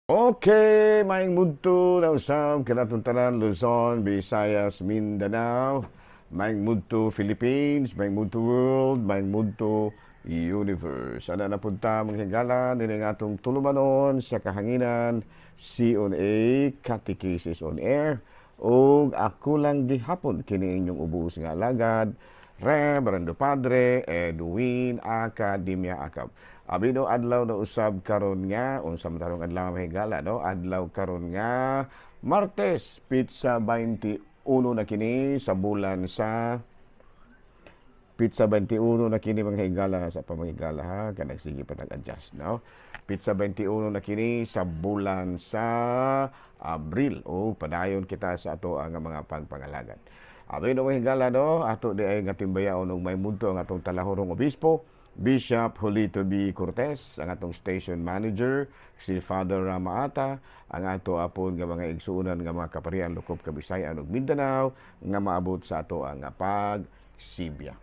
Okay, maayong mudto na usab kanatong tanan, Luzon, Visayas, Mindanao, maayong mudto Philippines, maayong mudto world, maayong mudto universe. Ana na punta, mga higala, nini nga atong tulumanon sa kahanginan, C on A, Catechesis on Air, ug ako lang gihapon kini inyong ubos nga alagad, Reverendo Padre Edwin Academia Acab. Abino, adlaw na usab karon nga unsa man tarong adlaw, mga higala, no? Adlaw karon nga Martes, petsa 21 na kini sa bulan sa petsa 21 na kini, mga higala, sa pamahigala ha, kanang sige pa adjust, no? Petsa 21 na kini sa bulan sa Abril o padayon kita sa ato ang mga pagpangalagad. Abino, mga higala, no, ato di ay nga timbayaon og maayong mudto ang atong talahurong obispo, Bishop Julito B. Cortez, ang atong station manager, si Father Ramaata, ang ato apon nga mga igsuonan nga mga kaparian lokop Kabisayan ug Mindanao nga maabot sa ato ang pagsibya.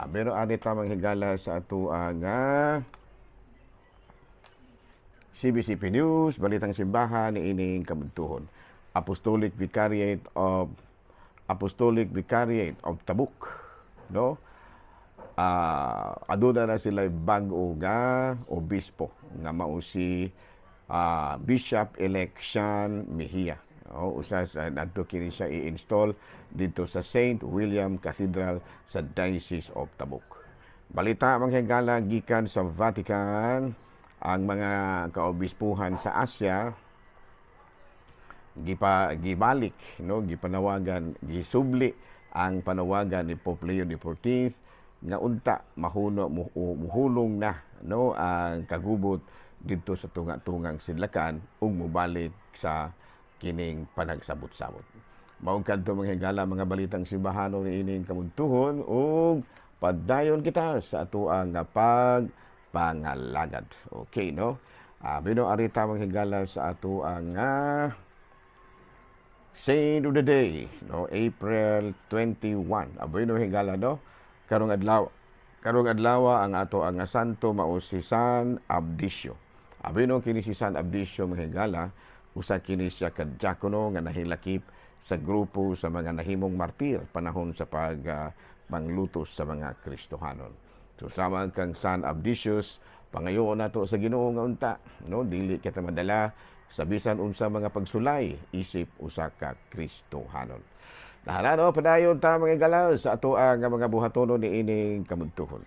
Pero ani tamang higala sa ato ang CBCP News, Balitang Simbahan ni ining kabuntuhon. Apostolic Vicariate of Tabuk, no? Aduna na sila bag-o nga obispo nga mao si Bishop elect Sean Mejia. O, usa sa adto kini siya i-install dito sa St. William Cathedral sa Diocese of Tabuk. Balita, mga higala, gikan sa Vatican, ang mga kaobispuhan sa Asia gipa gibalik, no, gipanawagan, gisubli ang panawagan ni Pope Leo XIV nga unta mahuno muhulong na, no, ang kagubot didto sa tunga-tungang sidlakan ug mobalik sa kining panagsabot-sabot. Mao kadto, mga higala, mga balitang simbahano ni ining kamuntuhon ug padayon kita sa atoang nga pagpangalagad. Okay, no? Bino arita, mga higala, sa atoang nga Saint of the Day, no, April 21. Aboy no, higala, no? Karong adlaw ang ato ang santo mao si San Abdicio. Aboy no, kini si San Abdicio, mga higala, usa kini siya ka diakono nga nahilakip sa grupo sa mga nahimong martir panahon sa pag panglutos sa mga Kristohanon. So sama kang San Abdicius, pangayoon nato sa Ginoo nga unta, no, dili kita madala sa bisan unsa mga pagsulay isip usa ka Kristohanon. Nahala no, padayon ta, mga higala, sa ato ang mga buhatonon ni ining kamuntuhon.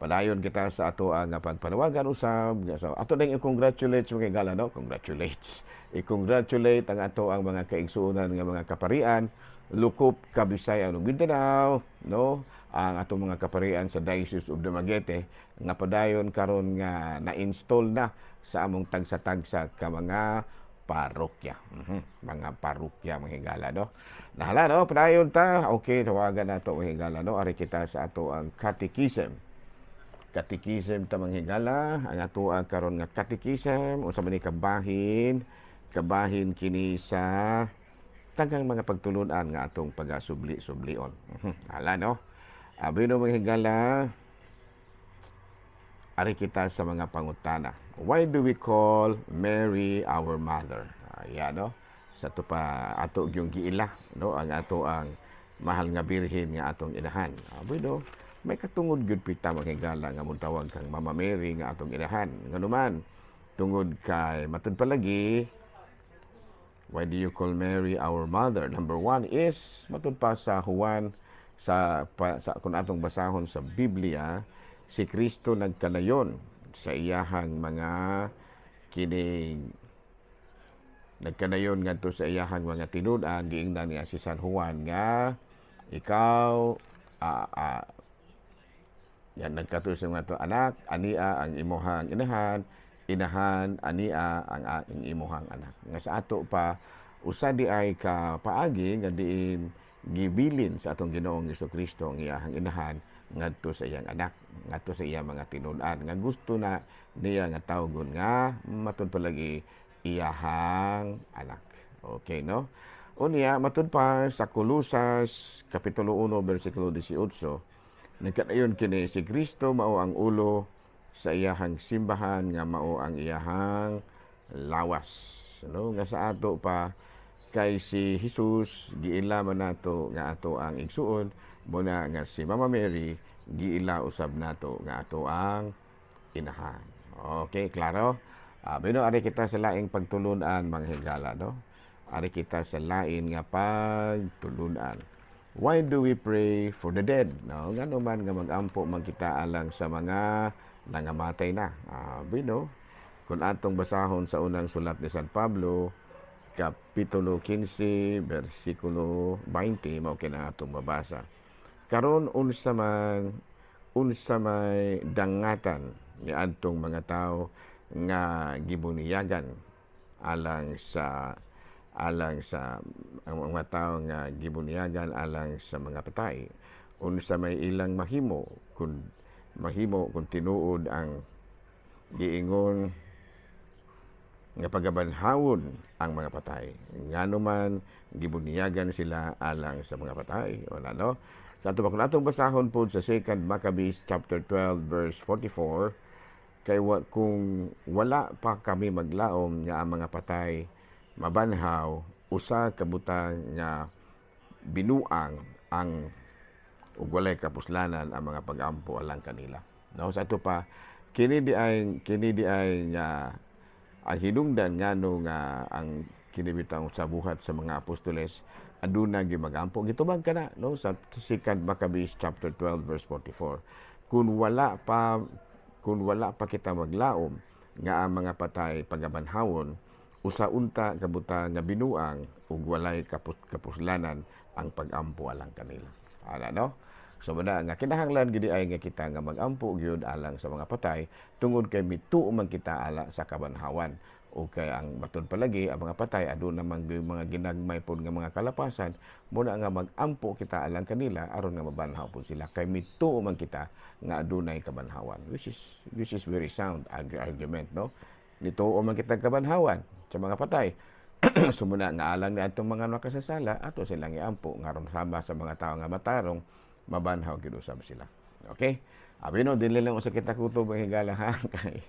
Padayon kita sa ato ang pagpanawagan usab. So, ato nang i-congratulate, mga higala, no, congratulate. I-congratulate ang ato ang mga kaigsuonan nga mga kaparian lukop Kabisayan ug Mindanao, no, ang atong mga kaparian sa Diocese of Dumaguete nga padayon karon nga na-install na sa among tagsa-tagsa ka mga parokya. Mga parokya, mga higala, no. Nahala no, padayon ta. Okay, tawagan nato, mga higala, no. Ari kita sa ato ang catechism. Catechism ta, mga higala, ang ato ang karon nga catechism unsa man ni kabahin? Kabahin kini sa tagang mga pagtulunan nga atong pagasubli-sublion. Hala no. Abi no, mga higala, ari kita sa mga pangutana. Why do we call Mary our mother? Ayan, no? Sa ato pa ato yung giila, no, ang ato ang mahal nga birhen nga atong inahan. Bueno, may katungod gyud pita, mga higala, nga mutawag kang Mama Mary nga atong inahan. Nganuman, tungod kay matud palagi, why do you call Mary our mother? Number one is matud pa sa Juan sa kung atong basahon sa Biblia, si Kristo nagkanayon sa iyahang mga kining nagkanayon ngadto sa iyahang mga tinud-an, giingnan niya si San Juan nga ikaw yan nagkatuo sa mga to, "Anak, ania ang imuhang inahan, inahan, ania ang imuhang anak." Nga sa ato pa usa di ay ka paagi nga diin gibilin sa atong Ginoong Kristo ang iyahang inahan ngadto sa iyang anak, ngadto sa iyang mga tinud-an nga gusto na niya nga tawgon nga matud palagi iyahang anak. Okay, no? Unya, matud pa sa Kolosas kapitulo 1 bersikulo 18, nagkanayon kini si Kristo mao ang ulo sa iyahang simbahan nga mao ang iyahang lawas, no? Nga sa ato pa, kay si Jesus giila man nato nga ato ang igsuon, muna nga si Mama Mary giila usab nato nga ato ang inahan. Okay, klaro? Bino, ari kita sa laing pagtulunan, mga higala, no? Ari kita sa lain nga pagtulunan. Why do we pray for the dead? No, ngano man nga magampo man kita alang sa mga nangamatay na? Bino, kung atong basahon sa unang sulat ni San Pablo, Kapitulo 15, versikulo 20, mao kina atong mabasa. Karon unsa may dangatan ni adtong mga tawo nga gibuniyagan alang sa ang mga tawo nga gibuniyagan alang sa mga patay? Unsa may ilang mahimo kung tinuod ang giingon nga pagabanhawon ang mga patay? Ngano man gibuniyagan sila alang sa mga patay? Wala, no? Sa ato pa, kung atong basahon pod sa 2 Maccabees chapter 12 verse 44, kay kung wala pa kami maglaom nga ang mga patay mabanhaw, usa ka butang nga binuang ang ug walay kapuslanan ang mga pagampo alang kanila. No, sa ato pa, kini di ay nga ang hinungdan ngano nga ang kini bitang sa Buhat sa mga Apostoles aduna gyud magampo. Gitubag kana, no, sa 2 Maccabees chapter 12 verse 44. Kung wala pa kita maglaom nga ang mga patay pagabanhawon, usa unta ka butang nga binuang ug walay kapuslanan ang pagampo alang kanila. Ala, no? So muna nga kinahanglan gid ay nga kita nga magampo gyud alang sa mga patay tungod kay mituo man kita ala sa kabanhawan. O kay ang matud palagi ang mga patay aduna man gyud mga ginagmay pod nga mga kalapasan, muna nga magampo kita alang kanila aron nga mabanhaw pod sila kay mituo man kita nga adunay kabanhawan, which is very sound argument, no? Nituo man kita kabanhawan sa mga patay. So muna nga alang ni atong mga makasasala, ato silang iampo nga aron sama sa mga tawo nga matarong, mabanhaw gyud usab sila. Okay? Abi no, dinli lang usa kita kutob, mga higala, ha, kay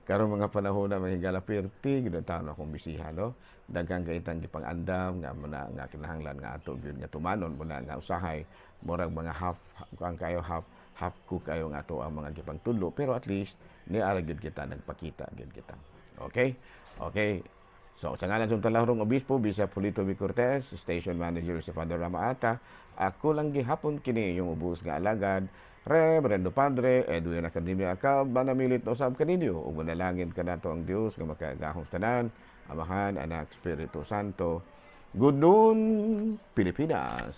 karon mga panahon na, mga higala, perti gyud ang taon akong bisiha, no? Daghang kay itang gipang-andam nga muna nga kinahanglan nga ato gyud nga tumanon, muna nga usahay murag mga half kuan kayo, half half cook kayo nga ato ang mga gipangtudlo, pero at least ni ara gyud kita, nagpakita gyud kita. Okay? Okay. So, sa ngalan sa Talahurong Obispo, Bishop Julito B. Cortez, Station Manager si Father Ramaata, ako lang gihapon kini yung ubos nga alagad, Reverendo Padre Edwin Academia Acab, manamilit na usab kaninyo, ug manalangin kanato ang Dios nga makagahong tanan, Amahan, Anak, Espiritu Santo. Good noon, Pilipinas!